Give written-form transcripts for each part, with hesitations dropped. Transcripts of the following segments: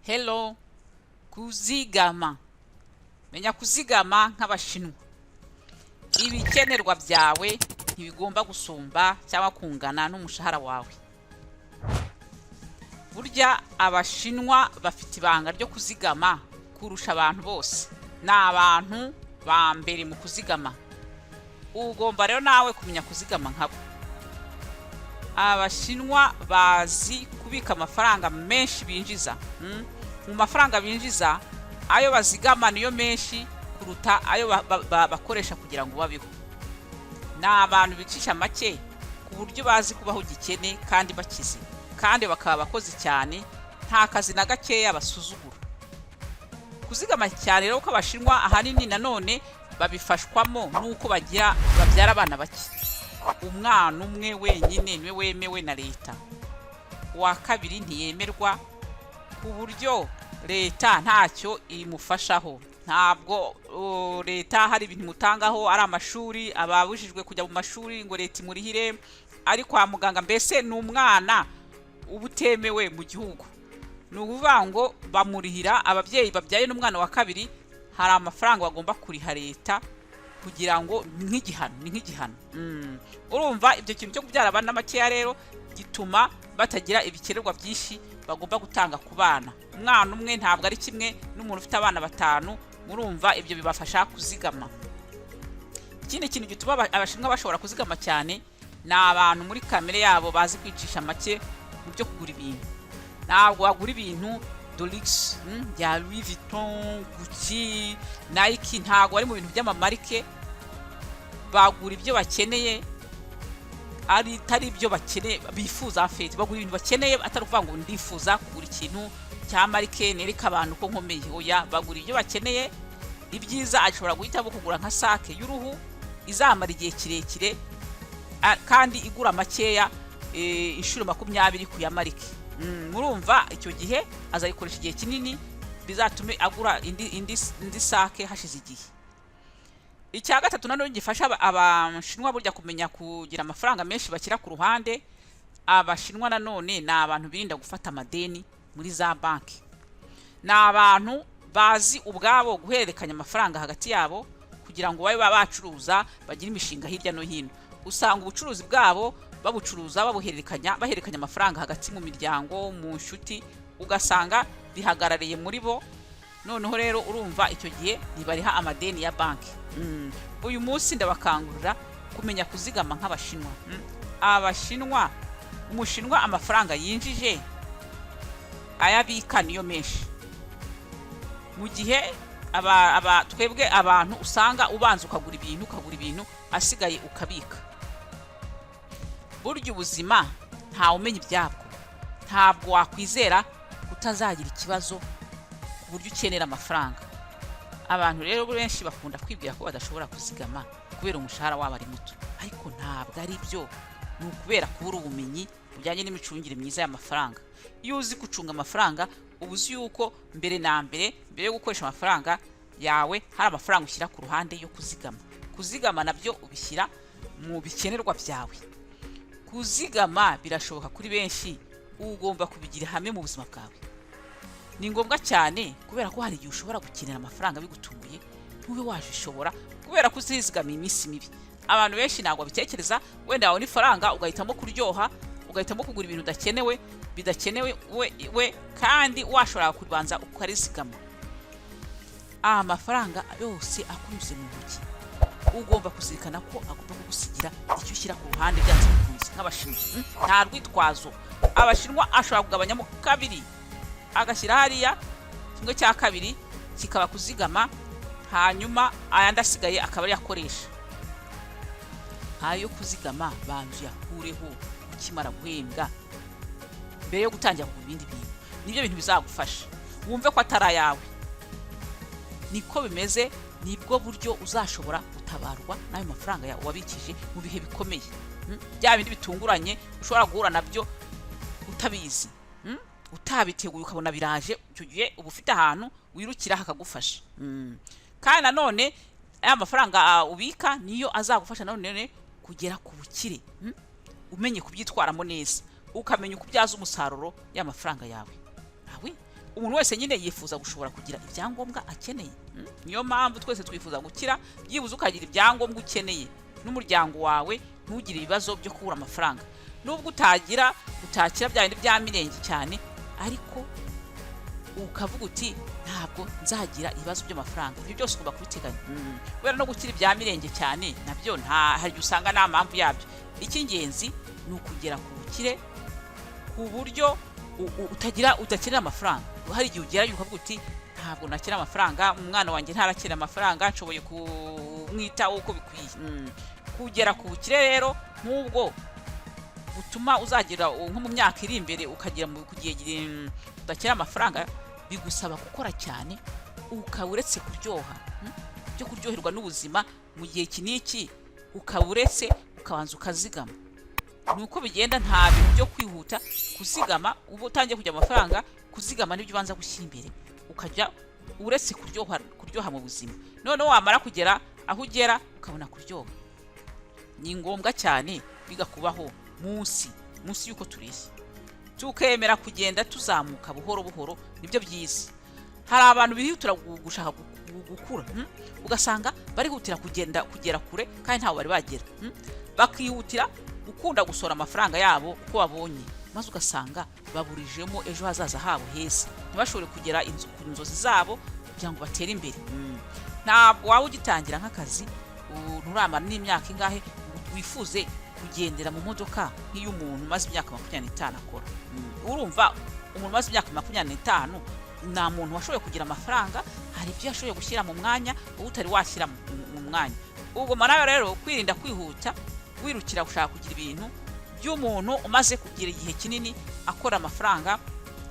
Hello, kuzigama, menya kuzigama nk'Abashinwa. Ibikenerwa byawe ntibigomba gusumba cyangwa kungana n'umushahara wawe. Burya Abashinwa bafite ibanga ryo kuzigama kurusha abantu bose, ni abantu ba mbere mu kuzigama. Ugomba rero nawe kumenya kuzigama nkabo. Abashinwa bazi kubika amafaranga menshi binjiza. Mu mafaranga binjiza, ayo bazigama niyo menshi kuruta ayo bakoresha kugira ngo babeho. Ni abantu bicisha make ku buryo bazi kubaho gikene kandi bakize, kandi bakaba abakozi cyane, nta kazi na gakeya basuzugura. Kuzigama cyane rero kw'Abashinwa ahanini nanone babifashwamo n'uko bagira babyara abana bake. Umwana umwe wenyine niwe wemewe na leta, uwa kabiri ntiyemerwa, ku buryo leta ntacyo imufashaho. Ntabwo leta hari ibintu imutangaho, ari amashuri, ababujijwe kujya mu mashuri ngo leta imurihire, ari kwa muganga, mbese ni umwana uba utemewe mu gihugu. Ni ukuvuga ngo bamurihira, ababyeyi babyaye n'umwana wa kabiri hari amafaranga bagomba kuriha leta kugira ngo ni nk'igihano, ni nk'igihano. Urumva ibyo kintu cyo kubyara abana makeya rero gituma batagira ibikenerwa byinshi bagomba gutanga ku bana. Umwana umwe ntabwo ari kimwe n'umuntu ufite abana batanu. Murumva ibyo bibafasha kuzigama. Ikindi kintu gituma Abashinwa bashobora kuzigama cyane, ni abantu muri kamere yabo bazi kwicisha make mu byo kugura ibintu. Ntabwo wagura ibintu de luxe bya Louis Vuitton, Gucci, Nike, ntabwo bari mu bintu by'amamarike. Bagura ibyo bakeneye, ari atari ibyo bakeneye bifuza. Afite bagura ibintu bakeneye, atari ukuvuga ngo ndifuza kugura ikintu cya marike nereka abantu ko nkomeye. Oya, bagura ibyo bakeneye. Ibyiza, ashobora guhitamo kugura nka sac y'uruhu izamara igihe kirekire kandi igura makeya inshuro 20 ku ya marike. Murumva icyo gihe azayikoresha igihe kinini, bizatume agura indi sac hashize igihe. Icya gatatu nanone gifasha Abashinwa burya kumenya kugira amafaranga menshi bashyira ku ruhande, Abashinwa nanone ni abantu birinda gufata amadeni muri za banki. Ni abantu bazi ubwabo guhererekanya amafaranga hagati yabo kugira ngo babe bacuruza, bagire imishinga hirya no hino. Usanga ubucuruzi bwabo babucuruza babuhererekanya, bahererekanya amafaranga hagati mu miryango, mu nshuti, ugasanga bihagarariye muri bo. Noneho rero urumva icyo gihe ntibariha amadeni ya banki. Uyu munsi ndabakangurira kumenya kuzigama nk'Abashinwa. Abashinwa, Umushinwa amafaranga yinjije ayabika niyo menshi, mu gihe twebwe abantu usanga ubanza ukagura ibintu, ukagura ibintu, asigaye ukabika. Burya ubuzima ntawe umenya ibyabwo, ntabwo wakwizera kutazagira ikibazo ku buryo ukenera amafaranga. Abantu rero benshi bakunda kwibwira ko badashobora kuzigama kubera umushahara wabo ari muto, ariko ntabwo ari byo, ni ukubera kubura ubumenyi bujyanye n'imicungire myiza y'amafaranga. Iyo uzi gucunga amafaranga, uba uzi yuko mbere na mbere, mbere yo gukoresha amafaranga yawe, hari amafaranga ushyira ku ruhande yo kuzigama. Kuzigama nabyo ubishyira mu bikenerwa byawe. Kuzigama birashoboka kuri benshi, ugomba kubigira ihame mu buzima bwawe. Ni ngombwa cyane kubera ko hari igihe ushobora gukenera amafaranga bigutunguye, ntube wabishobora kubera ko uzizigamiye iminsi mibi. Abantu benshi ntabwo babitekereza. Wenda wabona ifaranga ugahitamo kuryoha, ugahitamo kugura ibintu udakenewe, bidakenewe we, kandi washobora kubanza ukarizigama. Amafaranga yose akunyuze mu ntoki, ugomba kuzirikana ko agomba kugusigira icyo ushyira ku ruhande byanze bikunze, nk'Abashinwa. Nta rwitwazo. Abashinwa ashobora kugabanyamo kabiri, agashyira hariya kimwe cya kabiri kikaba kuzigama, hanyuma ayandi asigaye akaba ariyo akoresha. Ayo kuzigama banza uyakureho ukimara guhembwa, mbere yo gutangira kugura ibindi bintu. Nibyo bintu bizagufasha wumve ko atari ayawe. Niko bimeze, nibwo buryo uzashobora gutabarwa n'ayo mafaranga yawe wabikije mu bihe bikomeye. Bya bindi bitunguranye ushobora guhura nabyo utabizi, utabiteguye, ukabona biraje, icyo gihe uba ufite ahantu wirukira hakagufasha. Kandi nanone aya mafaranga ubika niyo azagufasha nanone kugera ku bukire. Umenye kubyitwaramo neza, ukamenya uko ubyaza umusaruro y'amafaranga yawe awe. Umuntu wese nyine yifuza gushobora kugira ibyangombwa akeneye. Niyo mpamvu twese twifuza gukira, byibuze ukagira ibyangombwa ukeneye n'umuryango wawe, ntugire ibibazo byo kubura amafaranga. Nubwo utagira, utakira bya bindi bya mirenge cyane, ariko ukavuga uti: "Ntabwo nzagira ibibazo by'amafaranga." Ibyo byose ugomba kubiteganya, kubera no gukira ibya mirenge cyane nabyo nta hari igihe usanga nta mpamvu yabyo. Icy'ingenzi ni ukugera ku bukire ku buryo utagira, udakenera amafaranga. Hari igihe ugerayo ukavuga uti: "Ntabwo nakira amafaranga, umwana wanjye ntarakira amafaranga, nshoboye kumwitaho uko bikwiye." Kugera ku bukire rero nk'ubwo butuma uzagera nko mu myaka iri imbere ukagera mu ku gihe udakira amafaranga, bigusaba gukora cyane, ukaba uretse kuryoha, byo kuryoherwa n'ubuzima mu gihe iki n'iki, ukaba uretse, ukabanza ukazigama. Ni uko bigenda, nta bintu byo kwihuta. Kuzigama, uba utangiye kujya amafaranga, kuzigama nibyo ubanza gushyira imbere, ukajya uretse kuryoha mu buzima. Noneho wamara kugera aho ugera, ukabona kuryoha. Ni ngombwa cyane bigakubaho munsi y'uko tureshya, tukemera kugenda tuzamuka buhoro buhoro, nibyo byiza. Hari abantu bihutira gushaka gukura, Ugasanga barihutira kugenda kugera kure kandi ntaho bari bagera, Bakihutira gukunda gusohora amafaranga yabo uko babonye, maze ugasanga baburijemo ejo hazaza habo heza, ntibashobore kugera ku nzozi zabo kugira ngo batere imbere. Ntabwo waba ugitangira nk'akazi, nturamara n'imyaka ingahe, ngo wifuze kugendera mu modoka nk'iy'umuntu umaze imyaka 25 akora. Urumva, umuntu umaze imyaka 25 nta muntu washoboye kugira amafaranga, hari ibyo yashoboye gushyira mu mwanya wowe utari washyira mu mwanya. Ugomba nawe rero kwirinda kwihuta, wirukira gushaka kugira ibintu by'umuntu umaze kugira igihe kinini akora amafaranga,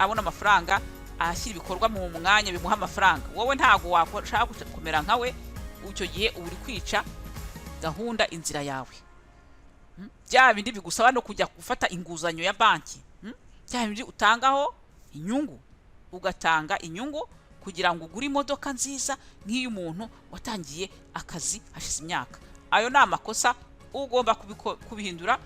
abona amafaranga, ashyira ibikorwa mu mwanya bimuha amafaranga. Wowe ntabwo washaka kumera nka we. Icyo gihe uba uri kwica gahunda, inzira yawe. Bya bindi bigusaba no kujya gufata inguzanyo ya banki, Bya bindi utangaho inyungu, ugatanga inyungu kugira ngo ugure imodoka nziza nk'iy'umuntu watangiye akazi hashize imyaka. Ayo ni amakosa, ugomba kubihindura,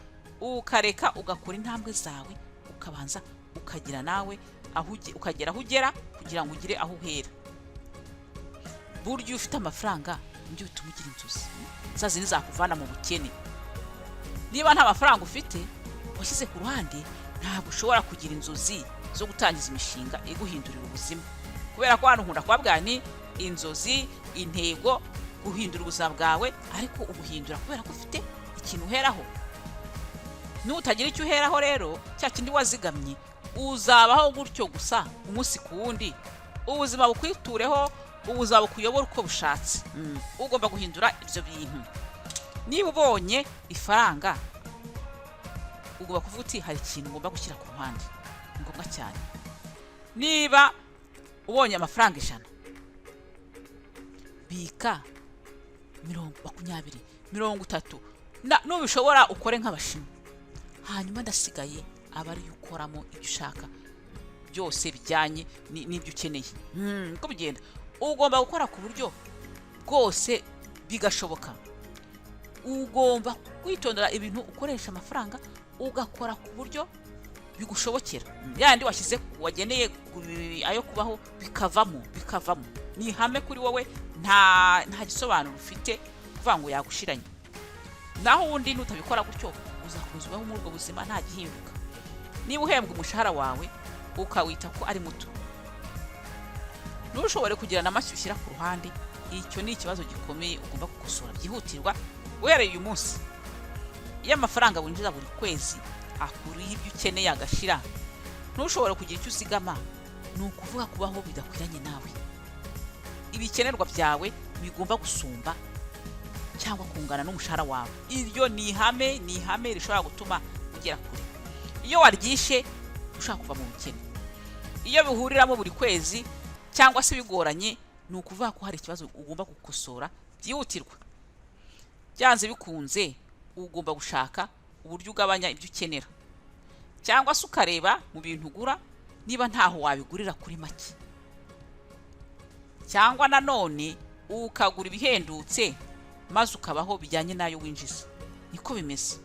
ukareka ugakora intambwe zawe, ukabanza ukagira nawe aho ukagera aho ugera kugira ngo ugire aho uhera. Burya iyo ufite amafaranga nibyo bituma ugira inzozi za zindi zakuvana mu bukene. Niba nta mafaranga ufite washyize ku ruhande, ntabwo ushobora kugira inzozi zo gutangiza imishinga iguhindurira ubuzima, kubera ko hano nkunda kubabwira ni inzozi, intego, guhindura ubuzima bwawe, ariko ubuhindura kubera ko ufite ikintu uheraho. Nutagira icyo uheraho rero, cya kindi wazigamye, uzabaho gutyo gusa umunsi ku wundi, ubuzima bukwitureho, ubuzima bukuyobora uko bushatse. Ugomba guhindura ibyo bintu. Niba ubonye ifaranga, ugomba kuvuga uti: "Hari ikintu ngomba gushyira ku ruhande." Ni ngombwa cyane. Niba ubonye amafaranga 100, bika mirongo 20, 30, nubishobora ukore nk'Abashinwa, hanyuma ndasigaye aba ariyo ukoramo ibyo ushaka byose bijyanye n'ibyo ukeneye. Uko bigenda, ugomba gukora ku buryo bwose bigashoboka. Ugomba kwitondera ibintu ukoresha amafaranga, ugakora ku buryo bigushobokera. Yandi washyize, wageneye ayo kubaho, bikavamo. Ni ihame kuri wowe, nta gisobanuro ufite kuvuga ngo yagushiranye. Naho ubundi nutabikora gutyo, uzakomeza ubaho muri ubwo buzima nta gihinduka. Niba uhembwa umushahara wawe ukawita ko ari muto, ntushobore kugira na make ushyira ku ruhande, icyo ni ikibazo gikomeye ugomba gukosora byihutirwa uhereye uyu munsi. Iyo amafaranga winjiza buri kwezi akuriye ibyo ukeneye agashira, ntushobore kugira icyo uzigama, ni ukuvuga kubaho bidakwiranye nawe. Ibikenerwa byawe bigomba gusumba cyangwa kungana n'umushahara wawe. Iryo ni ihame, ni ihame rishobora gutuma ugera kure. Iyo waryishe, ushaka kuva mu bukene, iyo bihuriramo buri kwezi cyangwa se bigoranye, ni ukuvuga ko hari ikibazo ugomba gukosora byihutirwa. Byanze bikunze ugomba gushaka uburyo ugabanya ibyo ukenera, cyangwa se ukareba mu bintu ugura niba ntaho wabigurira kuri make, cyangwa nanone ukagura ibihendutse, maze ukabaho bijyanye n'ayo winjiza. Niko bimeze.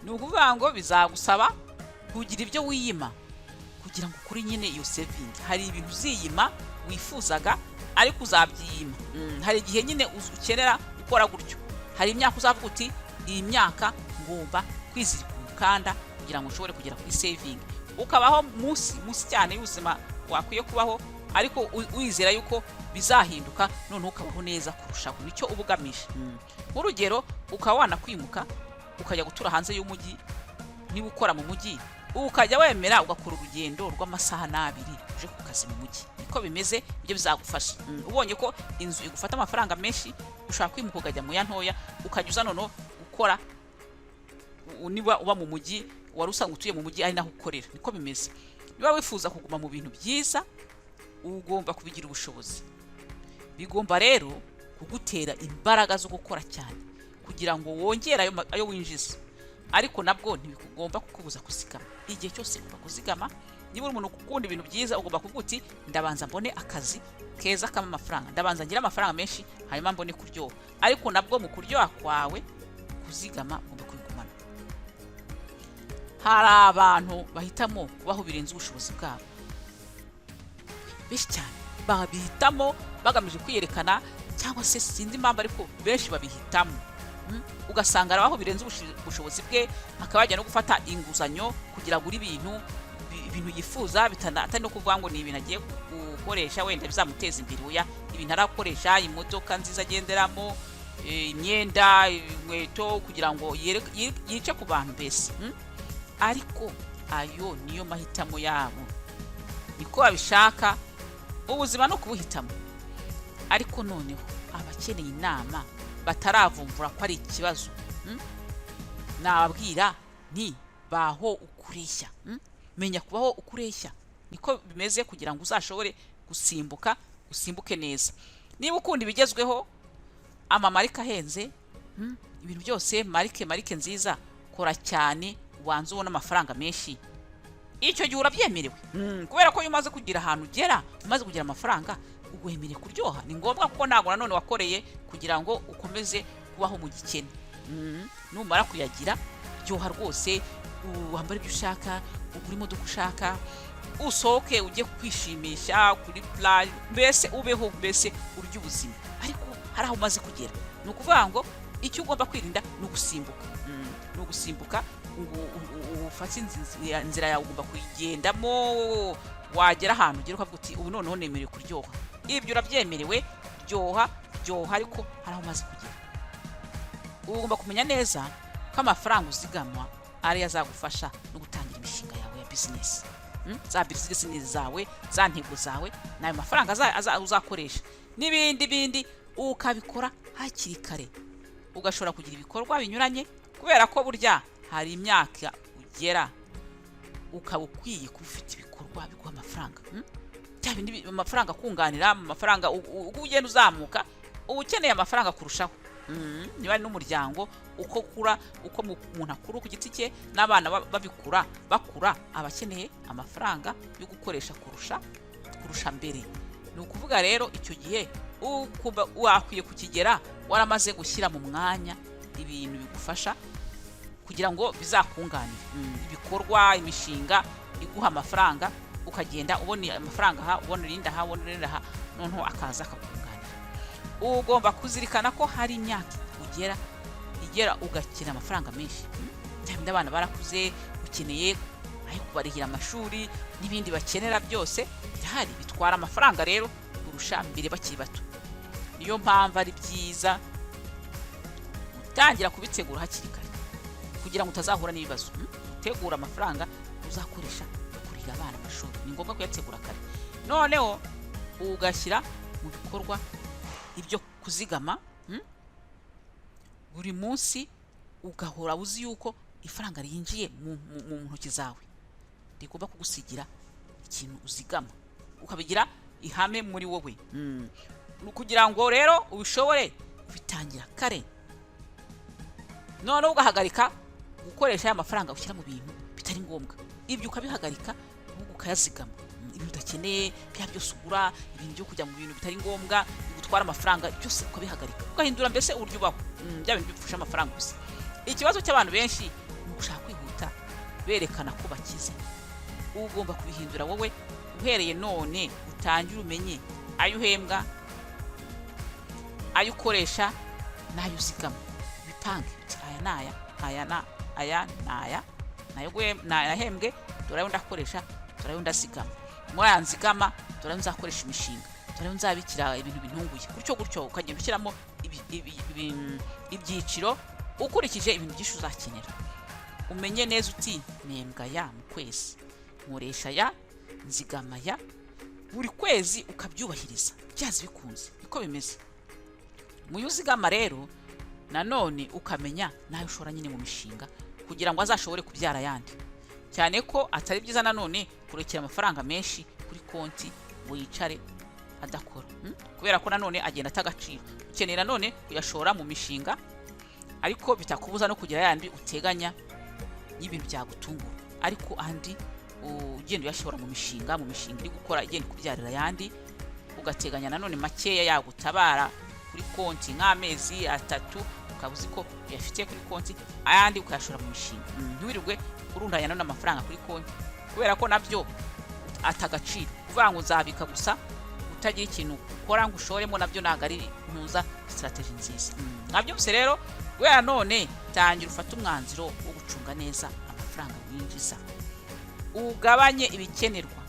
Ni ukuvuga ngo bizagusaba kugira ibyo wiyima kugira ngo ugere ku nzozi zawe. Kugira ngo ukore nyine iyo saving, hari ibintu uziyima wifuzaga, ariko uzabyiyima. Hari igihe nyine ukenera gukora gutyo. Hari imyaka uzavuga uti: "Iyi myaka ngomba kwizirika umukanda kugira ngo nshobore kugera kuri saving." Ukabaho munsi munsi cyane y'ubuzima wakwiye kubaho, ariko wizera yuko bizahinduka, noneho ukabaho neza kurushaho. Nicyo uba ugamije. Nk'urugero, ukaba wanakwimuka ukajya gutura hanze y'umujyi. Niba ukora mu mujyi, ukajya wemera ugakora urugendo rw'amasaha 2 uje ku kazi mu mujyi. Niko bimeze, ibyo bizagufasha. Ubonye ko inzu igufata amafaranga menshi, ushobora kwimuka ukajya mu ya ntoya, ukajya uza noneho gukora niba uba mu mujyi, wari usanzwe utuye mu mujyi ari naho ukorera. Niko bimeze. Niba wifuza kuguma mu bintu byiza, ugomba kubigira ubushobozi. Bigomba rero kugutera imbaraga zo gukora cyane kugira ngo wongere ayo winjiza, ariko nabwo ntibigomba kukubuza kuzigama. Igihe cyose ugomba kuzigama. Niba uri umuntu ukunda ibintu byiza, ugomba kuvuga uti: "Ndabanza mbone akazi keza kama amafaranga, ndabanza ngire amafaranga menshi, hanyuma mbone kuryoha." Ariko nabwo mu kuryoha kwawe, kuzigama ugomba kubigumana. Hari abantu bahitamo kubaho birenze ubushobozi bwabo, benshi cyane babihitamo bagamije kwiyerekana, cyangwa se sinzi impamvu, ariko benshi babihitamo. Ugasanga arabaho birenze ubushobozi bwe, akaba yajya no gufata inguzanyo kugira agure ibintu ibintu yifuza, atari no kuvuga ngo ni ibintu agiye gukoresha wenda bizamuteza imbere. Oya, ibintu arakoresha, imodoka nziza agenderamo, imyenda, inkweto, kugira ngo yice ku bantu mbese. Ariko ayo niyo mahitamo yabo, niko babishaka. Ubuzima no kubuhitamo. Ariko noneho abakeneye inama bataravumbura ko ari ikibazo, nababwira nti: "Baho ukureshya." Menya kubaho ukureshya, niko bimeze, kugira ngo uzashobore gusimbuka, usimbuke neza. Niba ukunda ibigezweho, amamarike ahenze, ibintu byose marike, marike nziza, kora cyane ubanze ubone amafaranga menshi. Icyo gihe urabyemerewe. Kubera ko iyo umaze kugira ahantu ugera, umaze kugira amafaranga, wemerewe kuryoha. Ni ngombwa, kuko ntabwo nanone wakoreye kugira ngo ukomeze kubaho mu gikene. Numara kuyagira, ryoha rwose, wambare ibyo ushaka, ugure imodoka ushaka, usohoke ujye kwishimisha kuri plage, mbese ubeho, mbese urye ubuzima. Ariko hari aho umaze kugera. Ni ukuvuga ngo icyo ugomba kwirinda ni ugusimbuka. Ni ugusimbuka ngo ufate inzira yawe. Ugomba kuyigendamo, wagera ahantu ugera ukavuga uti: "Ubu noneho nemerewe kuryoha." Ibyo urabyemerewe, ryoha, ryoha, ariko hari aho umaze kugera. Ugomba kumenya neza ko amafaranga uzigama ariyo azagufasha no gutangira imishinga yawe ya bizinesi. Za bizinesi zawe, za ntego zawe, ni ayo mafaranga uzakoresha n'ibindi bindi. Ukabikora hakiri kare, ugashobora kugira ibikorwa binyuranye, kubera ko burya hari imyaka ugera ukaba ukwiye kuba ufite ibikorwa biguha amafaranga. Bya bindi amafaranga akunganira mu mafaranga. Uko ugenda uzamuka, uba ukeneye amafaranga kurushaho. Niba ari n'umuryango, uko kura, uko umuntu akura ku giti cye n'abana babikura, bakura, aba akeneye amafaranga yo gukoresha kurusha mbere. Ni ukuvuga rero icyo gihe ukuba wakwiye kukigera waramaze gushyira mu mwanya ibintu bigufasha kugira ngo bizakunganire. Ibikorwa, imishinga iguha amafaranga, ukagenda ubona amafaranga aha, ubona irindi aha, ubona irindi aha, noneho akaza akakunganira. Ugomba kuzirikana ko hari imyaka ugera igera ugakina amafaranga menshi. Bya bindi, abana barakuze, ukeneye ayo kubarihira amashuri n'ibindi bakenera byose birahari, bitwara amafaranga rero kurusha mbere bakiri bato. Niyo mpamvu ari byiza gutangira kubitegura hakiri kare kugira ngo utazahura n'ibibazo. Gutegura amafaranga uzakoresha yo kurihira abana amashuri, ni ngombwa kuyategura kare, noneho ugashyira mu bikorwa ibyo kuzigama. Buri munsi ugahora uzi yuko ifaranga ryinjiye mu ntoki zawe rigomba kugusigira ikintu uzigama, ukabigira ihame muri wowe. Kugira ngo rero ubishobore, ubitangira kare, noneho ugahagarika gukoresha ya mafaranga ushyira mu bintu bitari ngombwa. Ibyo ukabihagarika, ahubwo ukayazigama. Ibintu udakeneye, bya byose ugura, ibintu byo kujya mu bintu bitari ngombwa bigutwara amafaranga, byose ukabihagarika, ugahindura mbese uburyo ubaho. Bya bintu bipfusha amafaranga gusa. Ikibazo cy'abantu benshi ni ugushaka kwihuta berekana ko bakize. Ugomba kubihindura wowe uhereye none. Utangire umenye ayo uhembwa, ayo ukoresha n'ayo uzigama. Bipange uti: "Aya n'aya, aya na aya n'aya nayo nahembwe, dore ayo ndakoresha, dore ayo ndazigama. Muri aya nzigama, dore ayo nzakoresha imishinga, dore ayo nzabikira ibintu bintunguye." Gutyo gutyo, ukagenda ushyiramo ibyiciro ukurikije ibintu byinshi uzakenera. Umenye neza uti: "Mpembwa ya mu kwezi, nkoresha ya, nzigama ya buri kwezi," ukabyubahiriza byanze bikunze. Niko bimeze. Mu yo uzigama rero, nanone ukamenya n'ayo ushora nyine mu mishinga kugira ngo azashobore kubyara ayandi, cyane ko atari byiza nanone kurekera amafaranga menshi kuri konti ngo yicare adakora, Kubera ko nanone agenda ata agaciro. Ukeneye nanone kuyashora mu mishinga, ariko bitakubuza no kugira yandi uteganya y'ibintu byagutungura, ariko andi ugenda uyashora mu mishinga iri gukora, igenda ikubyarira ayandi. Ugateganya nanone makeya yagutabara kuri konti nk'amezi 3, ukaba uzi ko uyafite kuri konti, ayandi ukayashora mu mishinga. Ntiwirirwe urundanya nanone amafaranga kuri konti, kubera ko nabyo ata agaciro. Kuvuga ngo nzabika gusa utagira ikintu ukora ngo ushoremo, nabyo ntabwo ari ntuza strategy nziza. Mwabyumvise rero, guhera none tangira ufate umwanzuro wo gucunga neza amafaranga winjiza, ugabanye ibikenerwa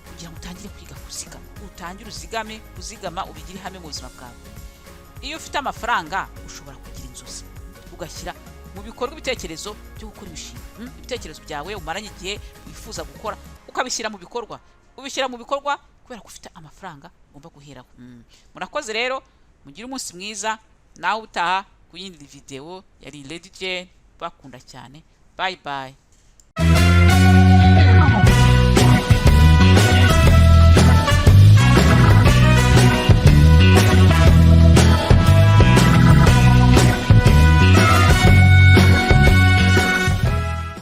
kugira ngo utangire kwiga kuzigama. Utangire uzigame, kuzigama ubigire ihame mu buzima bwawe. Iyo ufite amafaranga, ushobora kugira inzozi, ugashyira mu bikorwa ibitekerezo byo gukora imishinga. Ibitekerezo byawe umaranye igihe wifuza gukora, ukabishyira mu bikorwa. Ubishyira mu bikorwa kubera ko ufite amafaranga ugomba guheraho. Murakoze rero, mugire umunsi mwiza. Nawe utaha ku yindi videwo. Yari Lady Jane, bakunda cyane. Bye bye.